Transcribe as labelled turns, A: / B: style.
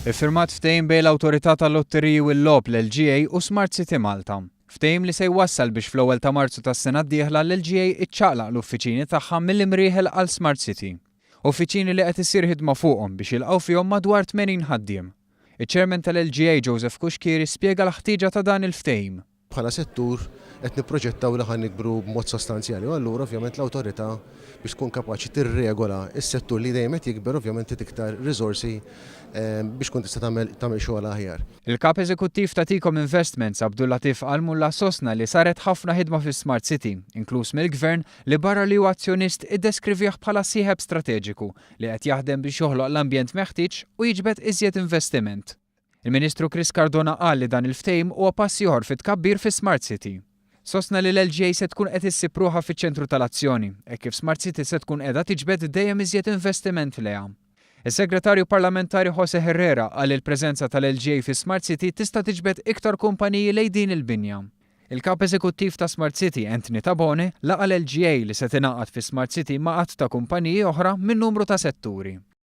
A: Iffirmat ftehim bejn l-Awtorità tal-Lotteriji u l-Logħob, l-LGA, u Smart City Malta. Ftehim li se jwassal biex fl-ewwel ta' Marzu tas-sena d-dieħla l-LGA iċċaqlaq l-uffiċini tagħha mill-Imrieħel għal Smart City. Uffiċini li qed issir ħidma fuqhom biex jilqgħu fihom madwar 80 ħaddiem. Iċ-Chairman tal-LGA Joseph Cuschieri spjega l-ħtieġa ta' dan il-ftehim.
B: Bħala settur qed nipproġettaw li ħa nikbru b'mod sostanzjali u allura ovvjament l-awtorità biex tkun kapaċi tirregola s-settur li dejjem qed jikber ovvjament trid iktar riżorsi biex tkun tista' tagħmel tagħmel xogħol aħjar.
A: Il-Kap Eżekuttiv ta' Tecom Investments, Abdullatif Almulla sostna li saret ħafna ħidma fi Smart City, inkluż mill-Gvern li barra li huwa azzjonist iddeskrivih bħala sieħeb strateġiku li qed jaħdem biex joħloq l-ambjent meħtieġ u jiġbed iżjed investiment. Il-Ministru Chris Cardona qal li dan il-ftehim huwa pass ieħor fit-tkabbir fi Smart City. Sostna li l-LGA se tkun qed issib ruħha fiċ-ċentru tal-azzjoni, hekk kif Smart City se tkun qiegħda tiġbed dejjem iżjed investiment lejha. Is-Segretarju Parlamentari Jose Herrera qal li l-preżenza tal-LGA fi Smart City tista' tiġbed iktar kumpaniji lejn din il-binja. Il-Kap Eżekuttiv ta' Smart City, Anthony Tabone, laqa' l-LGA li se tingħaqad fi Smart City ma' għadd ta' kumpaniji oħra minn numru ta' setturi.